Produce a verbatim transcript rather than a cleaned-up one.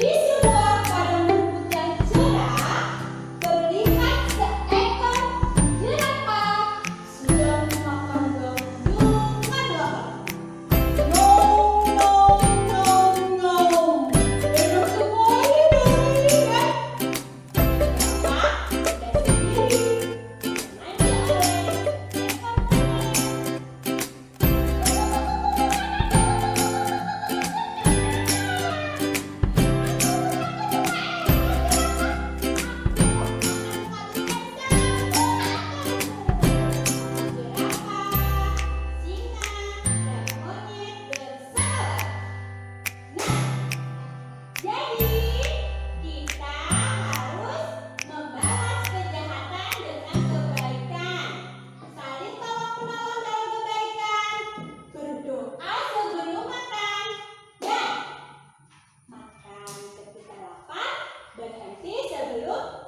Di sebuah padang rumput yang cerah, terlihat seekor jerapah sedang memakan daun dengan lahap. Nom, nom, nom, nom. Enak sekali daun ini, kan? Jerapah tidak sendiri, ditemani oleh seekor monyet. Nah, jadi kita harus membalas kejahatan dengan kebaikan. Saling tolong-menolong dalam kebaikan, berdoa sebelum makan, dan makan ketika lapar, berhenti sebelum